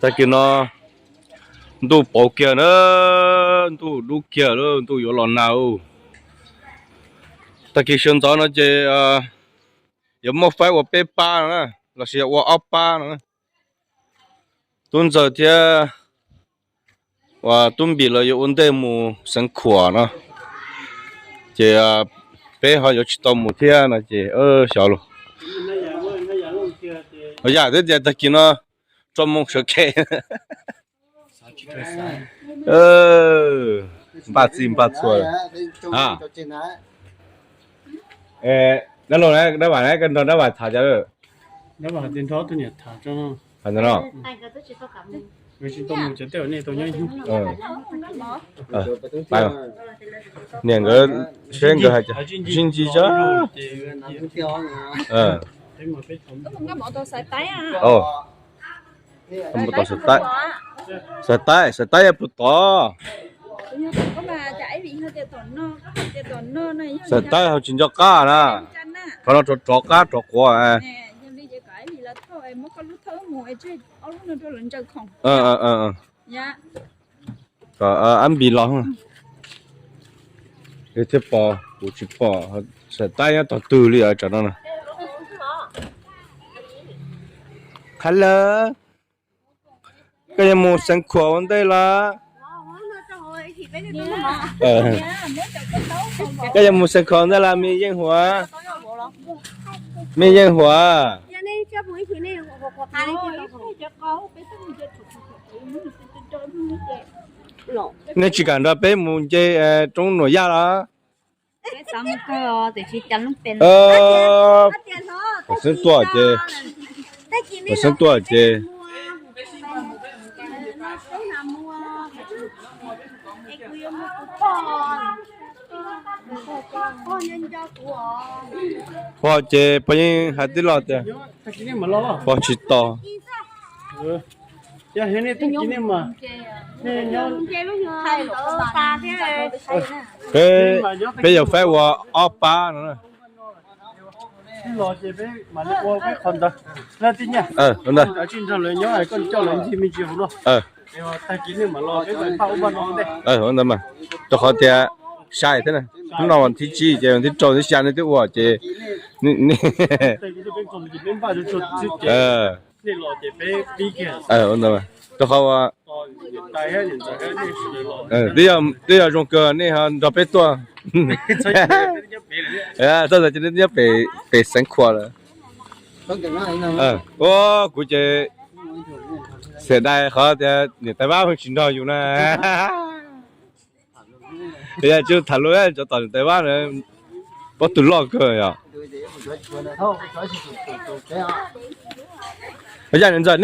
Tag kis no ntuj pauv kiag na, ntuj dub kiag lawm, ntuj yuav los nag. Tag kis sawv ntxov no ces yuav muaj faib ua peb pab no na, los sis yog ua ob pab no. Tub Ntxawg thiab uas Tub Npis lawv yuav ua ntej mus Xeev Khuam no, ces peb ho yuav tsis tau mus thiab no ces xyov los. Yam twb tias tag kis no tso moo sawv kev. Npaj txij npaj txhua. Dab Vam, koj nrog Dab Vam tham cas lawm? Niam nkawd seb nkawd hais cas, sib ntsib tso. Xav taib, xav taib, xav taib puas tod? Xav taib ho tsis nco qab na. Qhov no rov rov qab rov quav. Kom Ab Npis los thiab pom, kuv tsis pom. Xav taib nyob tog twg li os tsam no na. Qhab lawm, koj yuav mus Xeev Khuam ua ntej los? Koj yuav mus Xeev Khuam ua ntej los me Yeej Huam? Me Yeej Huam, nej tsis kam nrog peb mus nce roob Nuam Yaj los? Xeeb tuaj ces, Xeeb tuaj ces, pog ces pog yeej hais tib lo tias pog tsis tos. Peb, peb yuav faib ua ob pab no. Ntawd mas, rau qhov tias sai thiab na, hnub no vas thib tsib ces vas thib rau thib xya nej twb ua ces, rau qhov twb yog zoo kawg nej ho nrog peb tuaj. Txhob ces nej nyob pem Xeev Khuam lawm. Ua kuv ces xiam dais qhov tias niam tais Vab tsis nrog yus na. Yog tsis tham lus cov tom niam tais Vab na, pob tw loj kawg yom. Yam niam ntxawm,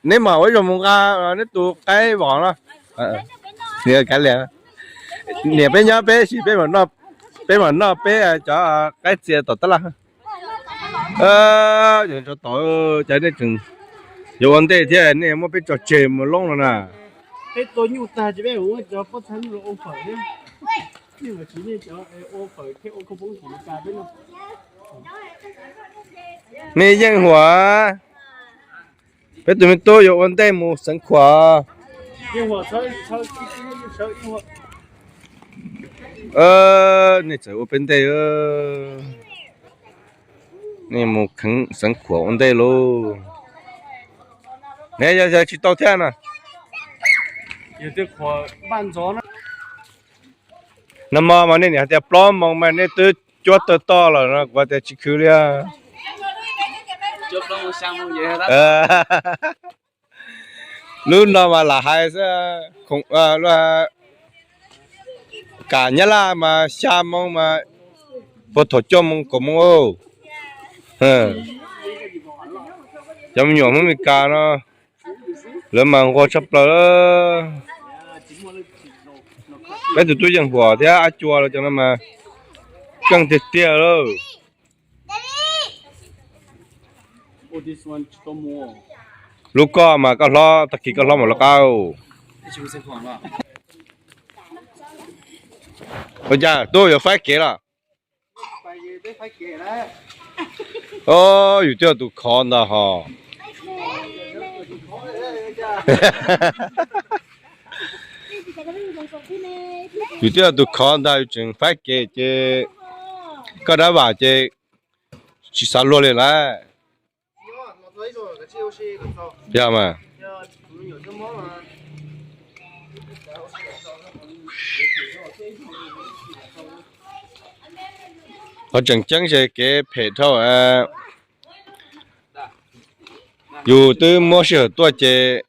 neb mam ua ib zaug mus nqa neb tus qaib vos no. Niam peb nyob peb sis peb mam noj peb cov qaib txia tom tab laj. Tom, cas nej tseem yuav ua ntej thiab nej muab peb tso tseg mus loob no na. Me Yeej Huam, peb tus me tub yuav ua ntej mus Xeev Khuam. Nej txawm ua peb ntej, nej mus Xeev Khuam ua ntej lauj. Ne yog tsis tau thiab na. Nag hmo mas nej niam hais tias plaub moos mas nej twb cuab tawg toj lawm no, kuv tias tsis khwv li. Lub no mas lam hais xwb, kam Nyab Laj mas xya moo mas puag thaum cuaj moo kaum moo. Cov me nyuam Hmoob Meskas no lawv mas nquag tshaj plaws. Peb tus tub Yeej Huam thiab Ab Cua los cov no mas keej tiag tiag lawm. Lub koj mas koj hlob, tag kis koj hlob mam lawv qab. Ua cas tub yuav faib kev los? Yus twb yog tus khov ntag hos. Yus twb yog tus khov ntag, yus tseem faib kev ces koj dab vam ces tsis xav luag li lawm. Yog mas. Qhov tseem ceeb ces kev phem dhau. Yus twb muab sij hawm tuaj ces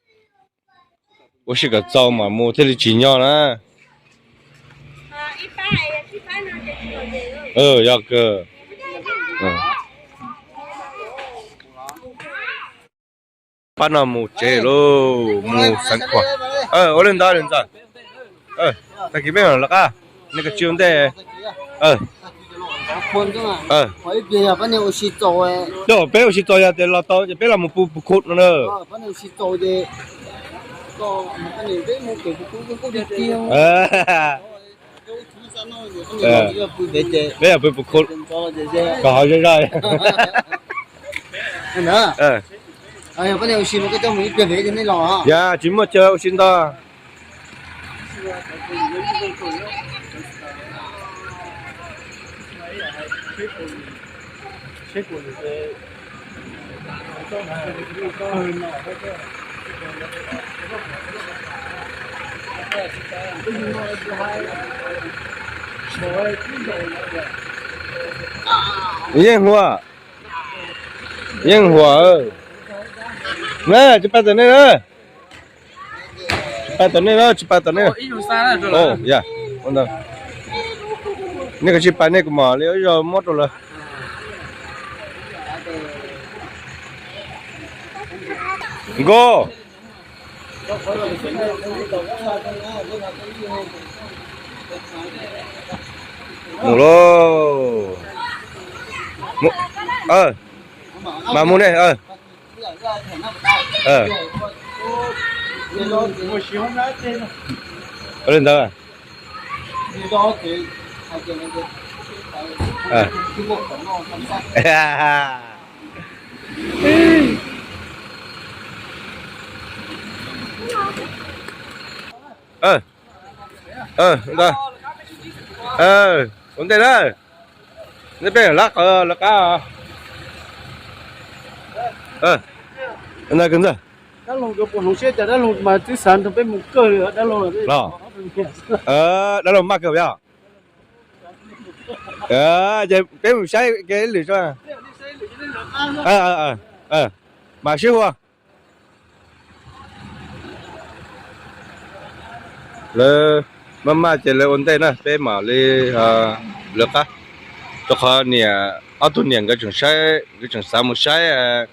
ua si kom txaus mam mus thiaj li tsim nyog na. Yog kawg. Pab no mus tsev lauj, mus Xeev Khuam. Ua li ntawd li ntawd. Tag kis peb mam lawv qab, nej kav tsij ua ntej. Peb ua si txaus, yog tias los tau ces peb los mus pw pus khuv no na. Peb yog pw pus khuv kom hav zoj zog. Yog tsis muaj chaw ua si ntag. Yeej Huam, Yeej Huam, na tsis pab tom nej na. Tsis pab tom nej na, tsis pab tom nej. Nej kav tsij pab nej kuv mam li ib zaug muab rau lawv. Nkauj. Mus lauj. Mas mus ne. Li ntawd. Ua ntej na, nej peb lab qhov lawv qab. Dab laug maj kawg yog. Ces peb mus saib kev ib lwm tso. Mas sib hu. Lawv maj maj ces lawv ua ntej na, peb mam li lawv qab. Rau qhov niam, ob tug niam nkawd tseem saib, nkawd tseem xav mus saib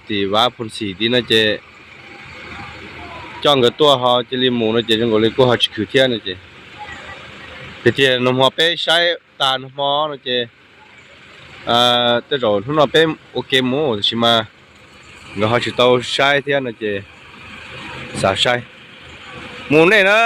tim Vav Phu Xim tid no ces coj nkawd tuaj ho cia li mus no ces zoo nkaus li kuj ho tsis khwv thiab no ces, tiag tiag nag hmo peb saib tas nag hmo no ces tej zaum hnub no peb ua ke mus tab sis mas nkawd ho tsis tau saib thiab no ces xav saib. Mus nej na.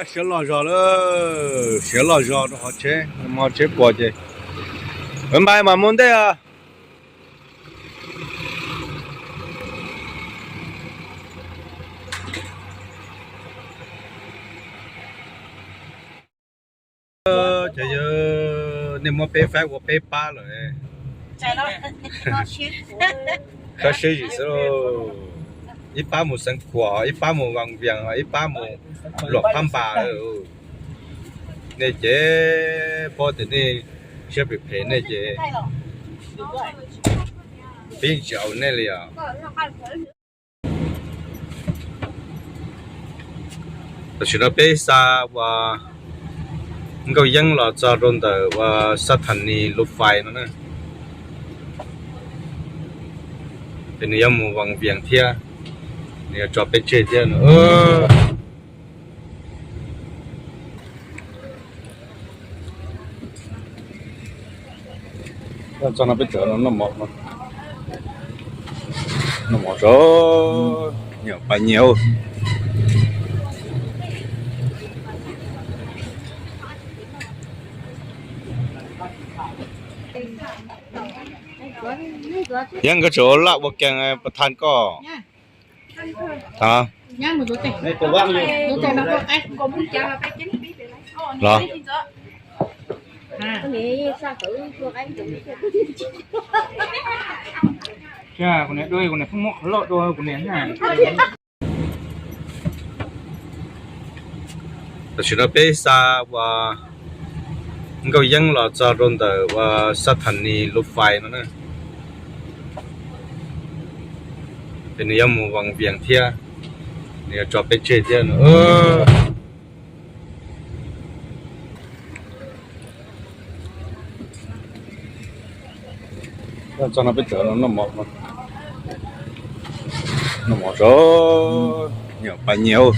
Siav loj zog lawm, siav loj zog rau qhov tsheb, hmo tsheb puas ces npais mam mus ntej os. Ces yog nej muab peb faib ua peb pab lawm. Kab siab zim xwb lauj. Ib pab mus Xeev Khuam, ib pab mus Vaj Vias, ib pab mus Luam Phab Npas. Nej ces paub tias nej siab phem phem nej ces peb tsis au nej li os. Tam sim no peb xa ua Nkauj Yeeb los txog rau ntawm ua sab thas nis Lus Fais no na. Es nws yuav mus Vaj Vias thiab, nws yuav tso peb tseg thiab no. Txog no peb tseem noj mov, noj mov tso, nyiam pas nyiam. Yeej nkawd tseem ua laj ua kees pas thas koj. Los. Tam sim no peb xa ua nkauj yeeb los txog rau ntawm ua xab thas nis Lus Fais no na. Ces nws yuav mus Vas Vias thiab, nws yuav tso peb tseg thiab no. Txog no peb tawm noj mov, noj mov zov nyuam pas nyias.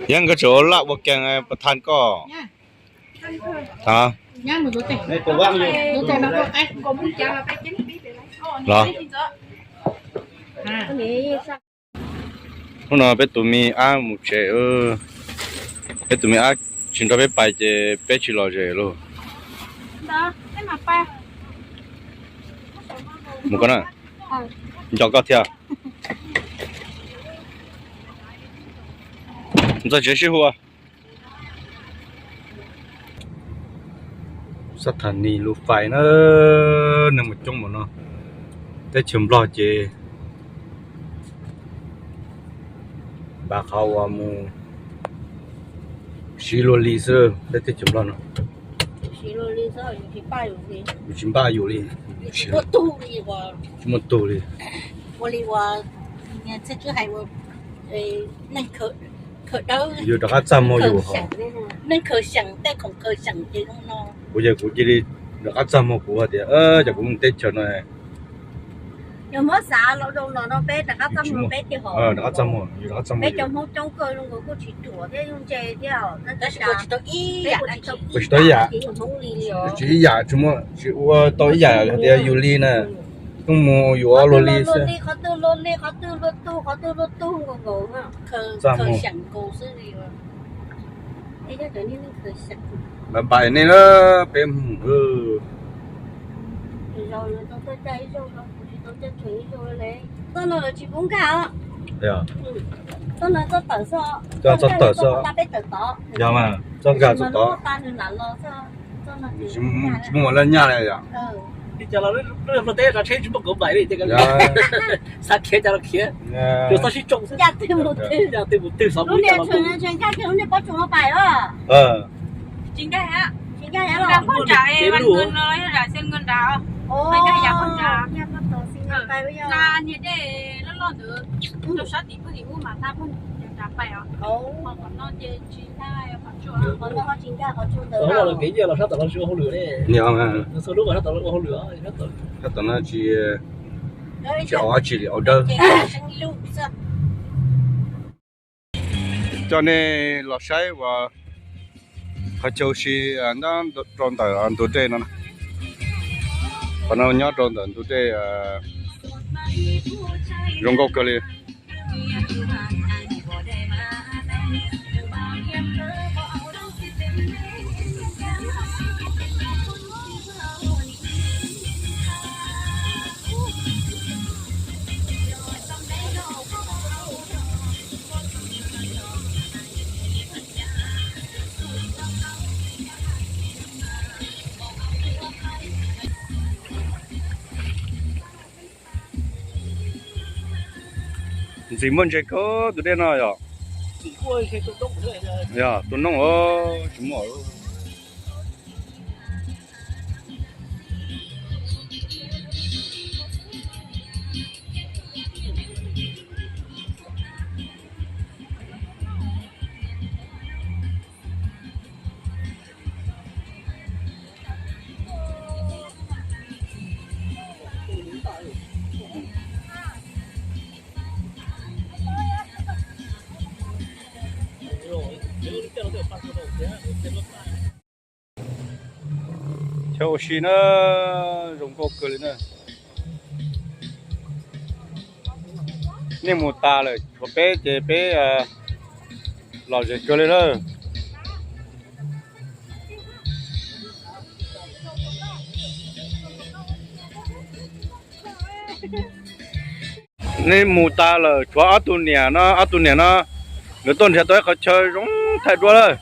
Yeej nkawd tseem ua laj ua kees pas thas koj. Los. Hnub no peb tus me ab mus tsev, peb tus me ab tsis nrog peb pais ces peb tsis los zem lauj. Mus koj na, nco koj thiab. Txog tsev sib hu. Xab thas nis Lus Fais na, neeg mus coob npaum no. Teb chaws Nplog ces npaj qhov uas mus siv luag li xwb, peb teb chaws Nplog no. Yus tsis npaj yus li, tsis muaj tug li. Yus rov qab txaj muag yus, kuv yog kuv cia li rov qab txaj muag kuv tias, cov kuv mus teb chaws no. Rov qab txaj muag, yus rov qab txaj muag. Kuv tsis tau ib yam, tsis ib yam, tsis ua tau ib yam hais tias yus li na, tuaj mus yus ua luag li xwb. Txaj muag. Npam npaim nej na, peb mus. Txoj no lawv tsis pub nkag. Txoj tawm xwb. Yog mas, txoj nkag txoj tod. Tsis muaj laj nyaj li yom. Teb tsheb tsis muaj kauv npaim li, xav khiav cas los khiav, txhob sib tsoo xwb. Twg mus twg xov lub niag pob tsuas no pais os. Tsis nkag, tsis nkag, nkag pais niag dej loj loj ntawd rau sab tim pawg tim ub mas hla pawg nram pais os. Qhov no ces tsis nkag, qhov no ho tsis nkag, qhov tsuas ntawd. Kev nyiaj los sab tom no tsis ua hauj lwm li. Sab tom no tsis, tsis ua dab tsi li, ua dawb. Coj nej los saib uas qhov chaw ua si nyob rau ntawm ntug dej no. Qhov no nyob rau ntawm ntug dej, zoo nkauj kawg li. Ntxim muaj ntses kawg tus dej no yom. Yog tus noob tsis muaj. Chaw ua si na, zoo nkauj kawg li na. Nej mus tas lawm tshuav peb ces peb lom zem kawg li lawm. Nej mus tas lawm tshuav ob tug niam no, ob tug niam no nkawd tuaj nrhiav tau ib qhov chaw zoo thaij duab lawm.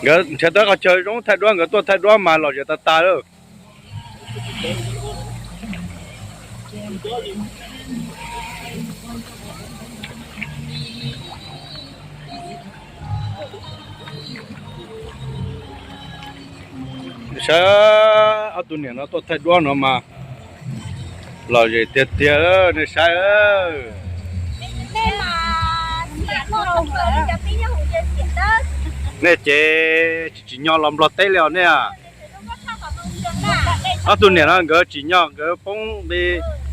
Nkawd nrhiav tau ib qhov chaw zoo thaij duab, nkawd tuaj thaij duab mas lom zem tas tas lawm. Saib ob tug niam no tuaj thaij duab no mas lom zem tiag tiag, nej saib. Nej ces tsis tsim nyog los Nplog teb li os nej. Ob tug niam no nkawd tsim nyog nkawd poob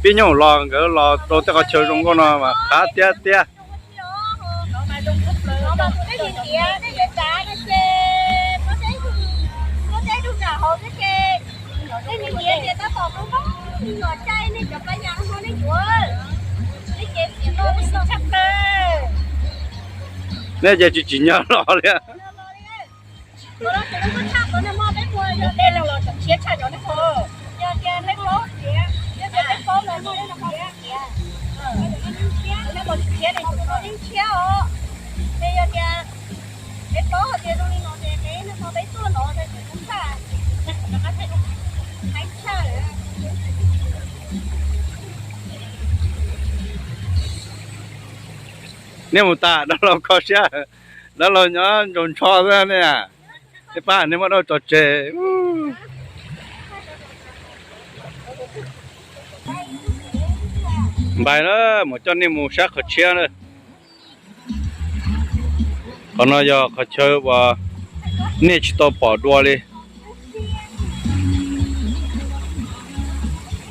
pib nyuj los nkawd los rau tej qhov chaw zoo nkauj no mas qab tiag tiag. Nej ces tsis tsim nyog los li. Nej mus tas dab laug kho siab, dab laug nyob ntsoo ntsho xwb nej. Nej pab nej muab dab laug tso tseg. Npais na, mus coj nej mus saib qhov tshiab na. Qhov no yog qhov chaw uas nej tsis tau pom dua li.